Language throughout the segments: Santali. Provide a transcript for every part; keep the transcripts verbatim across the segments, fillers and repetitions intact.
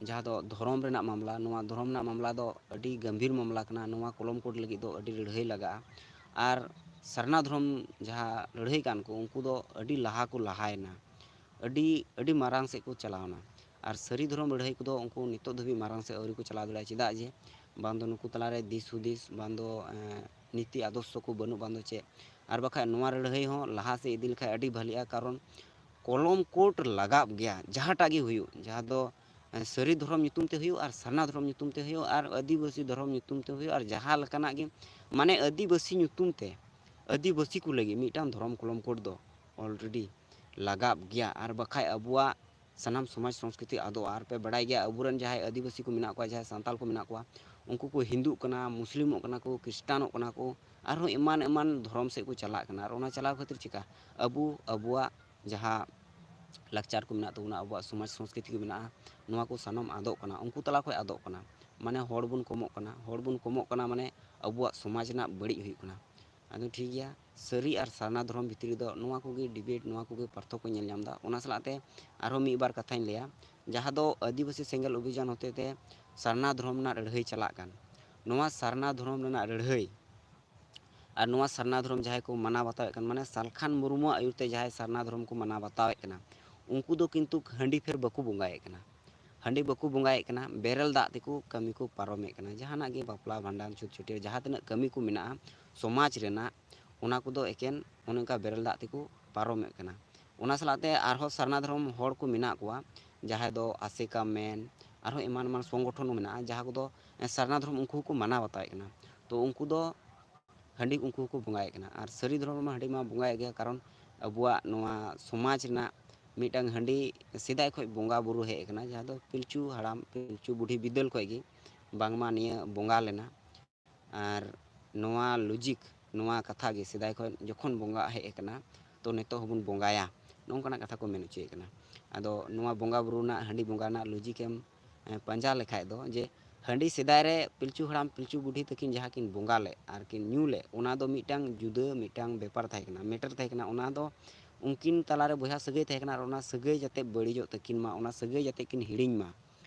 ᱡᱟᱦᱟᱸ ᱫᱚ ᱫᱷᱚᱨᱚᱢ ᱨᱮᱱᱟᱜ ᱢᱟᱢᱞᱟ, ᱱᱚᱣᱟ ᱫᱷᱚᱨᱚᱢ ᱨᱮᱱᱟᱜ ᱢᱟᱢᱞᱟ ᱫᱚ ᱟᱹᱰᱤ ᱜᱟᱹᱢᱵᱷᱤᱨ ᱢᱟᱢᱞᱟ ᱠᱟᱱᱟ᱾ ᱱᱚᱣᱟ ᱠᱚᱞᱚᱢ ᱠᱳᱰ ᱞᱟᱹᱜᱤᱫ ᱫᱚ ᱟᱹᱰᱤ ᱞᱟᱹᱲᱦᱟᱹᱭ ᱞᱟᱜᱟᱜᱼᱟ᱾ ᱟᱨ ᱥᱟᱨᱱᱟ ᱫᱷᱚᱨᱚᱢ ᱡᱟᱦᱟᱸ ᱞᱟᱹᱲᱦᱟᱹᱭ ᱠᱟᱱ ᱠᱚ, ᱩᱱᱠᱩ ᱫᱚ ᱟᱹᱰᱤ ᱞᱟᱦᱟ ᱠᱚ ᱞᱟᱦᱟᱭᱮᱱᱟ, ᱟᱹᱰᱤ ᱟᱹᱰᱤ ᱢᱟᱨᱟᱝ ᱥᱮᱫ ᱠᱚ ᱪᱟᱞᱟᱣᱱᱟ᱾ ᱟᱨ ᱥᱟᱹᱨᱤ ᱫᱷᱚᱨᱚᱢ ᱞᱟᱹᱲᱦᱟᱹᱭ ᱠᱚᱫᱚ ᱩᱱᱠᱩ ᱱᱤᱛᱚᱜ ᱫᱷᱟᱹᱵᱤᱡ ᱢᱟᱨᱟᱝ ᱥᱮᱫ ᱟᱹᱣᱨᱤ ᱠᱚ ᱪᱟᱞᱟᱣ ᱫᱟᱲᱮᱭᱟᱜᱼᱟ᱾ ᱪᱮᱫᱟᱜ ᱡᱮ ᱵᱟᱝ ᱫᱚ ᱱᱩᱠᱩ ᱛᱟᱞᱟᱨᱮ ᱫᱤᱥ ᱦᱩᱫᱤᱥ, ᱵᱟᱝ ᱫᱚ ᱱᱤᱛᱤ ᱟᱫᱚᱨᱥᱚ ᱠᱚ ᱵᱟᱹᱱᱩᱜ, ᱵᱟᱝ ᱫᱚ ᱪᱮᱫ᱾ ᱟᱨ ᱵᱟᱠᱷᱟᱡ ᱱᱚᱣᱟ ᱞᱟᱹᱲᱦᱟᱹᱭ ᱦᱚᱸ ᱞᱟᱦᱟ ᱥᱮᱫ ᱤᱫᱤ ᱞᱮᱠᱷᱟᱡ ᱟᱹᱰᱤ ᱵᱷᱟᱹᱞᱤᱜᱼᱟ, ᱠᱟᱨᱚᱱ ᱠᱚᱞᱚᱢ ᱠᱳᱰ ᱞᱟᱜᱟᱜ ᱜᱮᱭᱟ ᱡᱟᱦᱟᱸᱴᱟᱜ ᱜᱮ ᱦᱩᱭᱩᱜ, ᱡᱟᱦᱟᱸ ᱫᱚ ᱥᱟᱹᱨᱤ ᱫᱷᱚᱨᱚᱢ ᱧᱩᱛᱩᱢ ᱛᱮ ᱦᱩᱭᱩᱜ ᱟᱨ ᱥᱟᱨᱱᱟ ᱫᱷᱚᱨᱚᱢ ᱧᱩᱛᱩᱢ ᱛᱮ ᱦᱩᱭᱩᱜ ᱟᱨ ᱟᱹᱫᱤᱵᱟᱹᱥᱤ ᱫᱷᱚᱨᱚᱢ ᱧᱩᱛᱩᱢ ᱛᱮ ᱦᱩᱭᱩᱜ ᱟᱨ ᱡᱟᱦᱟᱸ ᱞᱮᱠᱟᱱᱟᱜ ᱜᱮ, ᱢᱟᱱᱮ ᱟᱹᱫᱤᱵᱟᱹᱥᱤ ᱧᱩᱛᱩᱢ ᱛᱮ, ᱟᱹᱫᱤᱵᱟᱹᱥᱤ ᱠᱚ ᱞᱟᱹᱜᱤᱫ ᱢᱤᱫᱴᱟᱝ ᱫᱷᱚᱨᱚᱢ ᱠᱚᱞᱚᱢ ᱠᱳᱰ ᱫᱚ ᱚᱞᱨᱮᱰᱤ ᱞᱟᱜᱟᱜ ᱜᱮᱭᱟ᱾ ᱟᱨ ᱵᱟᱠᱷᱟᱡ ᱟᱵᱚᱣᱟᱜ ᱥᱟᱱᱟᱢ ᱥᱚᱢᱟᱡᱽ ᱥᱚᱝᱥᱠᱨᱤᱛᱤ ᱟᱫᱚᱜᱼᱟ᱾ ᱟᱨ ᱯᱮ ᱵᱟᱲᱟᱭ ᱜᱮᱭᱟ, ᱟᱵᱚᱨᱮᱱ ᱡᱟᱦᱟᱸᱭ ᱟᱹᱫᱤᱵᱟᱹᱥᱤ ᱠᱚ ᱢᱮᱱᱟᱜ ᱠᱚᱣᱟ, ᱡᱟᱦᱟᱸᱭ ᱥᱟᱱᱛᱟᱞ ᱠᱚ ᱢᱮᱱᱟᱜ ᱠᱚᱣᱟ, ᱩᱱᱠᱩ ᱠᱚ ᱦᱤᱱᱫᱩᱜ ᱠᱟᱱᱟ, ᱢᱩᱥᱞᱤᱢᱚᱜ ᱠᱟᱱᱟ ᱠᱚ, ᱠᱷᱨᱤᱥᱴᱟᱱᱚᱜ ᱠᱟᱱᱟ ᱠᱚ, ᱟᱨᱦᱚᱸ ᱮᱢᱟᱱ ᱮᱢᱟᱱ ᱫᱷᱚᱨᱚᱢ ᱥᱮᱫ ᱠᱚ ᱪᱟᱞᱟᱜ ᱠᱟᱱᱟ᱾ ᱟᱨ ᱚᱱᱟ ᱪᱟᱞᱟᱣ ᱠᱷᱟᱹᱛᱤᱨ ᱪᱤᱠᱟ? ᱟᱵᱚ ᱟᱵᱚᱣᱟᱜ ᱡᱟᱦᱟᱸ ᱞᱟᱠᱪᱟᱨ ᱠᱚ ᱢᱮᱱᱟᱜ ᱛᱟᱵᱚᱱᱟ, ᱟᱵᱚᱣᱟᱜ ᱥᱚᱢᱟᱡᱽ ᱥᱚᱝᱥᱠᱨᱤᱛᱤ ᱠᱚ ᱢᱮᱱᱟᱜᱼᱟ, ᱱᱚᱣᱟ ᱠᱚ ᱥᱟᱱᱟᱢ ᱟᱫᱚᱜ ᱠᱟᱱᱟ, ᱩᱱᱠᱩ ᱛᱟᱞᱟ ᱠᱷᱚᱱ ᱟᱫᱚᱜ ᱠᱟᱱᱟ᱾ ᱢᱟᱱᱮ ᱦᱚᱲ ᱵᱚᱱ ᱠᱚᱢᱚᱜ ᱠᱟᱱᱟ, ᱦᱚᱲ ᱵᱚᱱ ᱠᱚᱢᱚᱜ ᱠᱟᱱᱟ, ᱢᱟᱱᱮ ᱟᱵᱚᱣᱟᱜ ᱥᱚᱢᱟᱡᱽ ᱨᱮᱱᱟᱜ ᱵᱟᱹᱲᱤᱡ ᱦᱩᱭᱩᱜ ᱠᱟᱱᱟ᱾ ᱟᱫᱚ ᱴᱷᱤᱠ ᱜᱮᱭᱟ, ᱥᱟᱹᱨᱤ ᱟᱨ ᱥᱟᱨᱱᱟ ᱫᱷᱚᱨᱚᱢ ᱵᱷᱤᱛᱨᱤ ᱨᱮᱫᱚ ᱱᱚᱣᱟ ᱠᱚᱜᱮ ᱰᱤᱵᱮᱴ, ᱱᱚᱣᱟ ᱠᱚᱜᱮ ᱯᱟᱨᱛᱷᱚᱠᱠᱚ ᱧᱮᱞ ᱧᱟᱢ ᱮᱫᱟ᱾ ᱚᱱᱟ ᱥᱟᱞᱟᱜ ᱛᱮ ᱟᱨᱦᱚᱸ ᱢᱤᱫ ᱵᱟᱨ ᱠᱟᱛᱷᱟᱧ ᱞᱟᱹᱭᱟ, ᱡᱟᱦᱟᱸ ᱫᱚ ᱟᱹᱫᱤᱵᱟᱹᱥᱤ ᱥᱮᱸᱜᱮᱞ ᱚᱵᱷᱤᱡᱟᱱ ᱦᱚᱛᱮ ᱛᱮ ᱥᱟᱨᱱᱟ ᱫᱷᱚᱨᱚᱢ ᱨᱮᱱᱟᱜ ᱞᱟᱹᱲᱦᱟᱹᱭ ᱪᱟᱞᱟᱜ ᱠᱟᱱ, ᱱᱚᱣᱟ ᱥᱟᱨᱱᱟ ᱫᱷᱚᱨᱚᱢ ᱨᱮᱱᱟᱜ ᱞᱟᱹᱲᱦᱟᱹᱭ ᱟᱨ ᱱᱚᱣᱟ ᱥᱟᱨᱱᱟ ᱫᱷᱚᱨᱚᱢ ᱡᱟᱦᱟᱸᱭ ᱠᱚ ᱢᱟᱱᱟᱣ ᱵᱟᱛᱟᱣᱮᱫ ᱠᱟᱱ, ᱢᱟᱱᱮ ᱥᱟᱞᱠᱷᱟᱱ ᱢᱩᱨᱢᱩᱣᱟᱜ ᱟᱹᱭᱩᱨ ᱛᱮ ᱡᱟᱦᱟᱸᱭ ᱥᱟᱨᱱᱟ ᱫᱷᱚᱨᱚᱢ ᱠᱚ ᱢᱟᱱᱟᱣ ᱵᱟᱛᱟᱣᱮᱫ ᱠᱟᱱᱟ, ᱩᱱᱠᱩ ᱫᱚ ᱠᱤᱱᱛᱩ ᱦᱟᱺᱰᱤ ᱯᱷᱮᱨ ᱵᱟᱠᱚ ᱵᱚᱸᱜᱟᱭᱮᱫ ᱠᱟᱱᱟ᱾ ᱦᱟᱺᱰᱤ ᱵᱟᱠᱚ ᱵᱚᱸᱜᱟᱭᱮᱫ ᱠᱟᱱᱟ, ᱵᱮᱨᱮᱞ ᱫᱟᱜ ᱛᱮᱠᱚ ᱠᱟᱹᱢᱤ ᱠᱚ ᱯᱟᱨᱚᱢᱮᱫ ᱠᱟᱱᱟ᱾ ᱡᱟᱦᱟᱱᱟᱜ ᱜᱮ ᱵᱟᱯᱞᱟ, ᱵᱷᱟᱸᱰᱟᱱ, ᱪᱷᱩᱛ ᱪᱷᱟᱹᱴᱭᱟᱹᱨ, ᱡᱟᱦᱟᱸ ᱛᱤᱱᱟᱹᱜ ᱠᱟᱹᱢᱤ ᱠᱚ ᱢᱮᱱᱟᱜᱼᱟ ᱥᱚᱢᱟᱡᱽ ᱨᱮᱱᱟᱜ, ᱚᱱᱟ ᱠᱚᱫᱚ ᱮᱠᱮᱱ ᱚᱱᱮ ᱚᱱᱠᱟ ᱵᱮᱨᱮᱞ ᱫᱟᱜ ᱛᱮᱠᱚ ᱯᱟᱨᱚᱢᱮᱫ ᱠᱟᱱᱟ᱾ ᱚᱱᱟ ᱥᱟᱞᱟᱜ ᱛᱮ ᱟᱨᱦᱚᱸ ᱥᱟᱨᱱᱟ ᱫᱷᱚᱨᱚᱢ ᱦᱚᱲ ᱠᱚ ᱢᱮᱱᱟᱜ ᱠᱚᱣᱟ, ᱡᱟᱦᱟᱸᱭ ᱫᱚ ᱟᱥᱮᱠᱟ ᱢᱮᱱ, ᱟᱨᱦᱚᱸ ᱮᱢᱟᱱ ᱮᱢᱟᱱ ᱥᱚᱝᱜᱚᱴᱷᱚᱱ ᱠᱚ ᱢᱮᱱᱟᱜᱼᱟ, ᱡᱟᱦᱟᱸ ᱠᱚᱫᱚ ᱥᱟᱨᱱᱟ ᱫᱷᱚᱨᱚᱢ ᱩᱱᱠᱩ ᱦᱚᱸᱠᱚ ᱢᱟᱱᱟᱣ ᱵᱟᱛᱟᱣᱮᱫ ᱠᱟᱱᱟ᱾ ᱛᱚ ᱩᱱᱠᱩ ᱫᱚ ᱦᱟᱺᱰᱤ ᱩᱱᱠᱩ ᱦᱚᱸᱠᱚ ᱵᱚᱸᱜᱟᱭᱮᱫ ᱠᱟᱱᱟ᱾ ᱟᱨ ᱥᱟᱹᱨᱤ ᱫᱷᱚᱨᱚᱢ ᱨᱮᱢᱟ ᱦᱟᱺᱰᱤ ᱢᱟ ᱵᱚᱸᱜᱟᱭᱮᱫ ᱜᱮᱭᱟ, ᱠᱟᱨᱚᱱ ᱟᱵᱚᱣᱟᱜ ᱱᱚᱣᱟ ᱥᱚᱢᱟᱡᱽ ᱨᱮᱱᱟᱜ ᱢᱤᱫᱴᱟᱝ ᱦᱟᱺᱰᱤ ᱥᱮᱫᱟᱭ ᱠᱷᱚᱱ ᱵᱚᱸᱜᱟ ᱵᱩᱨᱩ ᱦᱮᱡ ᱟᱠᱟᱱᱟ, ᱡᱟᱦᱟᱸ ᱫᱚ ᱯᱤᱞᱪᱩ ᱦᱟᱲᱟᱢ ᱯᱤᱞᱪᱩ ᱵᱩᱰᱷᱤ ᱵᱤᱫᱟᱹᱞ ᱠᱷᱚᱱ ᱜᱮ ᱵᱟᱝᱢᱟ ᱱᱤᱭᱟᱹ ᱵᱚᱸᱜᱟ ᱞᱮᱱᱟ᱾ ᱟᱨ ᱱᱚᱣᱟ ᱞᱚᱡᱤᱠ, ᱱᱚᱣᱟ ᱠᱟᱛᱷᱟ ᱜᱮ ᱥᱮᱫᱟᱭ ᱠᱷᱚᱱ ᱡᱚᱠᱷᱚᱱ ᱵᱚᱸᱜᱟ ᱦᱮᱡ ᱟᱠᱟᱱᱟ, ᱛᱚ ᱱᱤᱛᱚᱜ ᱦᱚᱸᱵᱚᱱ ᱵᱚᱸᱜᱟᱭᱟ, ᱱᱚᱝᱠᱟᱱᱟᱜ ᱠᱟᱛᱷᱟ ᱠᱚ ᱢᱮᱱ ᱦᱚᱪᱚᱭᱮᱫ ᱠᱟᱱᱟ᱾ ᱟᱫᱚ ᱱᱚᱣᱟ ᱵᱚᱸᱜᱟ ᱵᱩᱨᱩ ᱨᱮᱱᱟᱜ, ᱦᱟᱺᱰᱤ ᱵᱚᱸᱜᱟ ᱨᱮᱱᱟᱜ ᱞᱚᱡᱤᱠ ᱮᱢ ᱮ, ᱯᱟᱸᱡᱟ ᱞᱮᱠᱷᱟᱡ ᱫᱚ, ᱡᱮ ᱦᱟᱺᱰᱤ ᱥᱮᱫᱟᱭ ᱨᱮ ᱯᱤᱞᱪᱩ ᱦᱟᱲᱟᱢ ᱯᱤᱞᱪᱩ ᱵᱩᱰᱷᱤ ᱛᱟᱹᱠᱤᱱ ᱡᱟᱦᱟᱸ ᱠᱤᱱ ᱵᱚᱸᱜᱟ ᱞᱮᱫ ᱟᱨ ᱠᱤᱱ ᱧᱩ ᱞᱮᱫ, ᱚᱱᱟ ᱫᱚ ᱢᱤᱫᱴᱟᱝ ᱡᱩᱫᱟᱹ ᱢᱤᱫᱴᱟᱝ ᱵᱮᱯᱟᱨ ᱛᱟᱦᱮᱸ ᱠᱟᱱᱟ, ᱢᱮᱴᱟᱨ ᱛᱟᱦᱮᱸ ᱠᱟᱱᱟ᱾ ᱚᱱᱟ ᱫᱚ ᱩᱱᱠᱤᱱ ᱛᱟᱞᱟᱨᱮ ᱵᱚᱭᱦᱟ ᱥᱟᱹᱜᱟᱹᱭ ᱛᱟᱦᱮᱸ ᱠᱟᱱᱟ, ᱟᱨ ᱚᱱᱟ ᱥᱟᱹᱜᱟᱹᱭ ᱡᱟᱛᱮ ᱵᱟᱹᱲᱤᱡᱚᱜ ᱛᱟᱹᱠᱤᱱ ᱢᱟ, ᱚᱱᱟ ᱥᱟᱹᱜᱟᱹᱭ ᱡᱟᱛᱮ ᱠᱤᱱ ᱦᱤᱲᱤᱧ ᱢᱟ,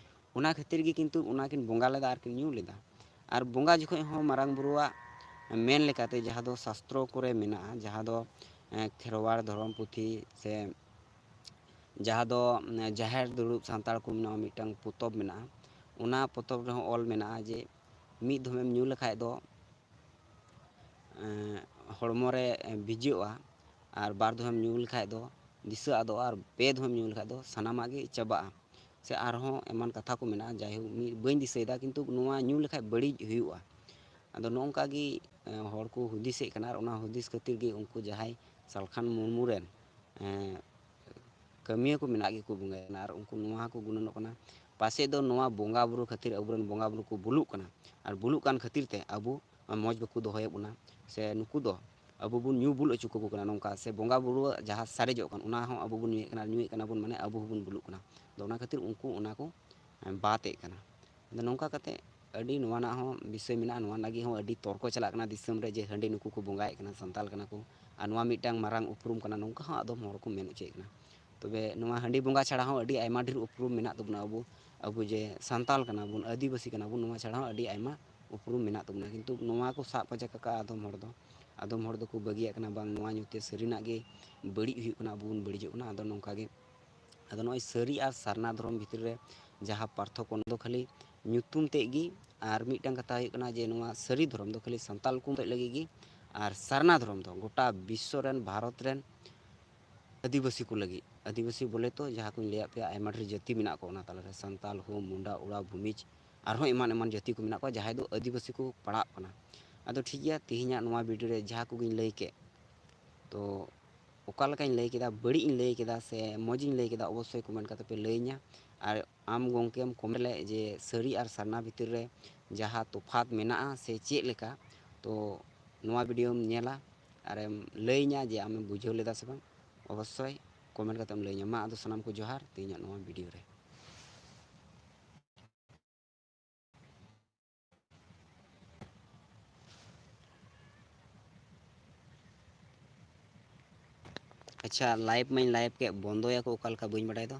ᱚᱱᱟ ᱠᱷᱟᱹᱛᱤᱨ ᱜᱮ ᱠᱤᱱᱛᱩ ᱚᱱᱟ ᱠᱤᱱ ᱵᱚᱸᱜᱟ ᱞᱮᱫᱟ ᱟᱨ ᱠᱤᱱ ᱧᱩ ᱞᱮᱫᱟ᱾ ᱟᱨ ᱵᱚᱸᱜᱟ ᱡᱚᱠᱷᱚᱱ ᱦᱚᱸ ᱢᱟᱨᱟᱝ ᱵᱩᱨᱩᱣᱟᱜ ᱢᱮᱱ ᱞᱮᱠᱟᱛᱮ, ᱡᱟᱦᱟᱸ ᱫᱚ ᱥᱟᱥᱛᱨᱚ ᱠᱚᱨᱮ ᱢᱮᱱᱟᱜᱼᱟ, ᱡᱟᱦᱟᱸ ᱫᱚ, ᱮᱸ, ᱠᱷᱮᱨᱣᱟᱲ ᱫᱷᱚᱨᱚᱢ ᱯᱩᱛᱷᱤ ᱥᱮ ᱡᱟᱦᱟᱸ ᱫᱚ, ᱮᱸ, ᱡᱟᱦᱮᱨ ᱫᱩᱲᱩᱵ ᱥᱟᱱᱛᱟᱲ ᱠᱚ ᱢᱮᱱᱟᱜᱼᱟ, ᱢᱤᱫᱴᱟᱝ ᱯᱚᱛᱚᱵ ᱢᱮᱱᱟᱜᱼᱟ, ᱚᱱᱟ ᱯᱚᱛᱚᱵ ᱨᱮᱦᱚᱸ ᱚᱞ ᱢᱮᱱᱟᱜᱼᱟ ᱡᱮ ᱢᱤᱫ ᱫᱷᱚᱢᱮᱢ ᱧᱩ ᱞᱮᱠᱷᱟᱡ ᱫᱚ, ᱮᱸ, ᱦᱚᱲᱢᱚ ᱨᱮ ᱵᱷᱤᱡᱟᱹᱜᱼᱟ, ᱟᱨ ᱵᱟᱨ ᱫᱷᱚᱢᱮᱢ ᱧᱩ ᱞᱮᱠᱷᱟᱡ ᱫᱚ ᱫᱤᱥᱟᱹ ᱟᱫᱚᱜᱼᱟ, ᱟᱨ ᱯᱮ ᱫᱷᱚᱢᱮᱢ ᱧᱩ ᱞᱮᱠᱷᱟᱡ ᱫᱚ ᱥᱟᱱᱟᱢᱟᱜ ᱜᱮ ᱪᱟᱵᱟᱜᱼᱟ᱾ ᱥᱮ ᱟᱨᱦᱚᱸ ᱮᱢᱟᱱ ᱠᱟᱛᱷᱟ ᱠᱚ ᱢᱮᱱᱟᱜᱼᱟ, ᱡᱟᱭᱦᱳᱠ ᱢᱤᱫ ᱵᱟᱹᱧ ᱫᱤᱥᱟᱹᱭᱮᱫᱟ, ᱠᱤᱱᱛᱩ ᱱᱚᱣᱟ ᱧᱩ ᱞᱮᱠᱷᱟᱡ ᱵᱟᱹᱲᱤᱡ ᱦᱩᱭᱩᱜᱼᱟ᱾ ᱟᱫᱚ ᱱᱚᱜᱼᱚ ᱱᱚᱝᱠᱟ ᱜᱮ, ᱮᱸ, ᱦᱚᱲ ᱠᱚ ᱦᱩᱫᱤᱥᱮᱫ ᱠᱟᱱᱟ, ᱟᱨ ᱚᱱᱟ ᱦᱩᱫᱤᱥ ᱠᱷᱟᱹᱛᱤᱨ ᱜᱮ ᱩᱱᱠᱩ ᱡᱟᱦᱟᱸᱭ ᱥᱟᱞᱠᱷᱟᱱ ᱢᱩᱨᱢᱩ ᱨᱮᱱ, ᱮᱸ, ᱠᱟᱹᱢᱤᱭᱟᱹ ᱠᱚ ᱢᱮᱱᱟᱜ ᱜᱮᱠᱚ ᱵᱚᱸᱜᱟᱭ ᱠᱟᱱᱟ, ᱟᱨ ᱩᱱᱠᱩ ᱱᱚᱣᱟ ᱦᱚᱸᱠᱚ ᱜᱩᱱᱟᱹᱱᱚᱜ ᱠᱟᱱᱟ, ᱯᱟᱥᱮᱡ ᱫᱚ ᱱᱚᱣᱟ ᱵᱚᱸᱜᱟ ᱵᱩᱨᱩ ᱠᱷᱟᱹᱛᱤᱨ ᱟᱵᱚᱨᱮᱱ ᱵᱚᱸᱜᱟ ᱵᱩᱨᱩ ᱠᱚ ᱵᱩᱞᱩᱜ ᱠᱟᱱᱟ, ᱟᱨ ᱵᱩᱞᱩᱜ ᱠᱟᱱ ᱠᱷᱟᱹᱛᱤᱨ ᱛᱮ ᱟᱵᱚ ᱢᱚᱡᱽ ᱵᱟᱠᱚ ᱫᱚᱦᱚᱭᱮᱫ ᱵᱚᱱᱟ, ᱥᱮ ᱱᱩᱠᱩ ᱫᱚ ᱟᱵᱚ ᱵᱚᱱ ᱧᱩ ᱵᱩᱞ ᱦᱚᱪᱚ ᱠᱟᱠᱚ ᱠᱟᱱᱟ ᱱᱚᱝᱠᱟ, ᱥᱮ ᱵᱚᱸᱜᱟ ᱵᱩᱨᱩᱣᱟᱜ ᱡᱟᱦᱟᱸ ᱥᱟᱨᱮᱡᱚᱜ ᱠᱟᱱ ᱚᱱᱟ ᱦᱚᱸ ᱟᱵᱚ ᱵᱚᱱ ᱧᱩᱭᱮᱫ ᱠᱟᱱᱟ, ᱟᱨ ᱧᱩᱭᱮᱫ ᱠᱟᱱᱟ ᱵᱚᱱ, ᱢᱟᱱᱮ ᱟᱵᱚ ᱦᱚᱸᱵᱚᱱ ᱵᱩᱞᱩᱜ ᱠᱟᱱᱟ᱾ ᱟᱫᱚ ᱚᱱᱟ ᱠᱷᱟᱹᱛᱤᱨ ᱩᱱᱠᱩ ᱚᱱᱟ ᱠᱚ, ᱮᱸ, ᱵᱟᱫ ᱮᱫ ᱠᱟᱱᱟ᱾ ᱟᱫᱚ ᱱᱚᱝᱠᱟ ᱠᱟᱛᱮ ᱟᱹᱰᱤ ᱱᱚᱣᱟ ᱨᱮᱱᱟᱜ ᱦᱚᱸ ᱵᱤᱥᱚᱭ ᱢᱮᱱᱟᱜᱼᱟ, ᱱᱚᱣᱟ ᱨᱮᱱᱟᱜ ᱜᱮ ᱦᱚᱸ ᱟᱹᱰᱤ ᱛᱚᱨᱠᱚ ᱪᱟᱞᱟᱜ ᱠᱟᱱᱟ ᱫᱤᱥᱚᱢ ᱨᱮ, ᱡᱮ ᱦᱟᱺᱰᱤ ᱱᱩᱠᱩ ᱠᱚ ᱵᱚᱸᱜᱟᱭᱮᱫ ᱠᱟᱱᱟ, ᱥᱟᱱᱛᱟᱞ ᱠᱟᱱᱟ ᱠᱚ, ᱟᱨ ᱱᱚᱣᱟ ᱢᱤᱫᱴᱟᱝ ᱢᱟᱨᱟᱝ ᱩᱯᱨᱩᱢ ᱠᱟᱱᱟ, ᱱᱚᱝᱠᱟ ᱦᱚᱸ ᱟᱫᱚᱢ ᱦᱚᱲ ᱠᱚ ᱢᱮᱱ ᱦᱚᱪᱚᱭᱮᱫ ᱠᱟᱱᱟ᱾ ᱛᱚᱵᱮ ᱱᱚᱣᱟ ᱦᱟᱺᱰᱤ ᱵᱚᱸᱜᱟ ᱪᱷᱟᱲᱟ ᱦᱚᱸ ᱟᱹᱰᱤ ᱟᱭᱢᱟ ᱰᱷᱮᱨ ᱩᱯᱨᱩᱢ ᱢᱮᱱᱟᱜ ᱛᱟᱵᱚᱱᱟ, ᱟᱵᱚ, ᱟᱵᱚ ᱡᱮ ᱥᱟᱱᱛᱟᱞ ᱠᱟᱱᱟ ᱵᱚᱱ, ᱟᱹᱫᱤᱵᱟᱹᱥᱤ ᱠᱟᱱᱟ ᱵᱚᱱ, ᱱᱚᱣᱟ ᱪᱷᱟᱲᱟ ᱦᱚᱸ ᱟᱹᱰᱤ ᱟᱭᱢᱟ ᱩᱯᱨᱩᱢ ᱢᱮᱱᱟᱜ ᱛᱟᱵᱚᱱᱟ, ᱠᱤᱱᱛᱩ ᱱᱚᱣᱟ ᱠᱚ ᱥᱟᱵ ᱯᱟᱪᱷᱟ ᱠᱟᱠᱟ ᱟᱫᱚᱢ ᱦᱚᱲ ᱫᱚ, ᱟᱫᱚᱢ ᱦᱚᱲ ᱫᱚᱠᱚ ᱵᱟᱹᱜᱤᱭᱟᱜ ᱠᱟᱱᱟ, ᱵᱟᱝ ᱱᱚᱣᱟ ᱧᱩᱛᱮ ᱥᱟᱹᱨᱤᱱᱟᱜ ᱜᱮ ᱵᱟᱹᱲᱤᱡ ᱦᱩᱭᱩᱜ ᱠᱟᱱᱟ, ᱟᱵᱚ ᱵᱚᱱ ᱵᱟᱹᱲᱤᱡᱚᱜ ᱠᱟᱱᱟ᱾ ᱟᱫᱚ ᱱᱚᱝᱠᱟ ᱜᱮ, ᱟᱫᱚ ᱱᱚᱜᱼᱚᱭ ᱥᱟᱹᱨᱤ ᱟᱨ ᱥᱟᱨᱱᱟ ᱫᱷᱚᱨᱚᱢ ᱵᱷᱤᱛᱨᱤ ᱨᱮ ᱡᱟᱦᱟᱸ ᱯᱟᱨᱛᱷᱚᱠᱠᱚ, ᱚᱱᱟ ᱫᱚ ᱠᱷᱟᱹᱞᱤ ᱧᱩᱛᱩᱢ ᱛᱮᱫ ᱜᱮ᱾ ᱟᱨ ᱢᱤᱫᱴᱟᱝ ᱠᱟᱛᱷᱟ ᱦᱩᱭᱩᱜ ᱠᱟᱱᱟ ᱡᱮ ᱱᱚᱣᱟ ᱥᱟᱹᱨᱤ ᱫᱷᱚᱨᱚᱢ ᱫᱚ ᱠᱷᱟᱹᱞᱤ ᱥᱟᱱᱛᱟᱞ ᱠᱚ ᱞᱟᱹᱜᱤᱫ ᱜᱮ, ᱟᱨ ᱥᱟᱨᱱᱟ ᱫᱷᱚᱨᱚᱢ ᱫᱚ ᱜᱚᱴᱟ ᱵᱤᱥᱥᱚ ᱨᱮᱱ, ᱵᱷᱟᱨᱚᱛ ᱨᱮᱱ ᱟᱹᱫᱤᱵᱟᱹᱥᱤ ᱠᱚ ᱞᱟᱹᱜᱤᱫ᱾ ᱟᱹᱫᱤᱵᱟᱹᱥᱤ ᱵᱚᱞᱮ ᱛᱚ ᱡᱟᱦᱟᱸ ᱠᱚᱧ ᱞᱟᱹᱭᱟᱫ ᱯᱮᱭᱟ, ᱟᱭᱢᱟ ᱰᱷᱮᱨ ᱡᱟᱹᱛᱤ ᱢᱮᱱᱟᱜ ᱠᱚᱣᱟ ᱚᱱᱟ ᱛᱟᱞᱟᱨᱮ, ᱥᱟᱱᱛᱟᱞ, ᱦᱳ, ᱢᱩᱱᱰᱟ, ᱳᱨᱟᱣ, ᱵᱷᱩᱢᱤᱡᱽ, ᱟᱨᱦᱚᱸ ᱮᱢᱟᱱ ᱮᱢᱟᱱ ᱡᱟᱹᱛᱤ ᱠᱚ ᱢᱮᱱᱟᱜ ᱠᱚᱣᱟ, ᱡᱟᱦᱟᱸᱭ ᱫᱚ ᱟᱹᱫᱤᱵᱟᱹᱥᱤ ᱠᱚ ᱯᱟᱲᱟᱜ ᱠᱟᱱᱟ᱾ ᱟᱫᱚ ᱴᱷᱤᱠ ᱜᱮᱭᱟ, ᱛᱮᱦᱮᱧᱟᱜ ᱱᱚᱣᱟ ᱵᱷᱤᱰᱤᱭᱳ ᱨᱮ ᱡᱟᱦᱟᱸ ᱠᱚᱜᱮᱧ ᱞᱟᱹᱭ ᱠᱮᱫ, ᱛᱚ ᱚᱠᱟ ᱞᱮᱠᱟᱧ ᱞᱟᱹᱭ ᱠᱮᱫᱟ, ᱵᱟᱹᱲᱤᱡ ᱤᱧ ᱞᱟᱹᱭ ᱠᱮᱫᱟ ᱥᱮ ᱢᱚᱡᱽ ᱤᱧ ᱞᱟᱹᱭ ᱠᱮᱫᱟ, ᱚᱵᱚᱥᱥᱳᱭ ᱠᱚᱢᱮᱱᱴ ᱠᱟᱛᱮ ᱯᱮ ᱞᱟᱹᱭᱟᱹᱧᱟ᱾ ᱟᱨ ᱟᱢ ᱜᱚᱢᱠᱮᱢ ᱠᱚᱢᱮᱱᱴ ᱞᱮᱫ ᱡᱮ ᱥᱟᱹᱨᱤ ᱟᱨ ᱥᱟᱨᱱᱟ ᱵᱷᱤᱛᱤᱨ ᱨᱮ ᱡᱟᱦᱟᱸ ᱛᱚᱯᱷᱟᱛ ᱢᱮᱱᱟᱜᱼᱟ ᱥᱮ ᱪᱮᱫ ᱞᱮᱠᱟ, ᱛᱚ ᱱᱚᱣᱟ ᱵᱷᱤᱰᱤᱭᱳᱢ ᱧᱮᱞᱟ ᱟᱨᱮᱢ ᱞᱟᱹᱭᱟᱹᱧᱟ ᱡᱮ ᱟᱢᱮᱢ ᱵᱩᱡᱷᱟᱹᱣ ᱞᱮᱫᱟ ᱥᱮ ᱵᱟᱝ᱾ ᱚᱵᱚᱥᱥᱳᱭ ᱠᱚᱢᱮᱱᱴ ᱠᱟᱛᱮᱢ ᱞᱟᱹᱭᱟᱹᱧᱟ᱾ ᱢᱟ ᱟᱫᱚ ᱥᱟᱱᱟᱢ ᱠᱚ ᱡᱚᱦᱟᱨ ᱛᱮᱦᱮᱧᱟᱜ ᱱᱚᱣᱟ ᱵᱷᱤᱰᱤᱭᱳ ᱨᱮ᱾ ᱟᱪᱪᱷᱟ, ᱞᱟᱭᱤᱵᱷ ᱢᱟᱧ ᱞᱟᱭᱤᱵᱷ ᱠᱮᱫ, ᱵᱚᱱᱫᱚᱭᱟᱠᱚ ᱚᱠᱟ ᱞᱮᱠᱟ ᱵᱟᱹᱧ ᱵᱟᱰᱟᱭ ᱫᱚ᱾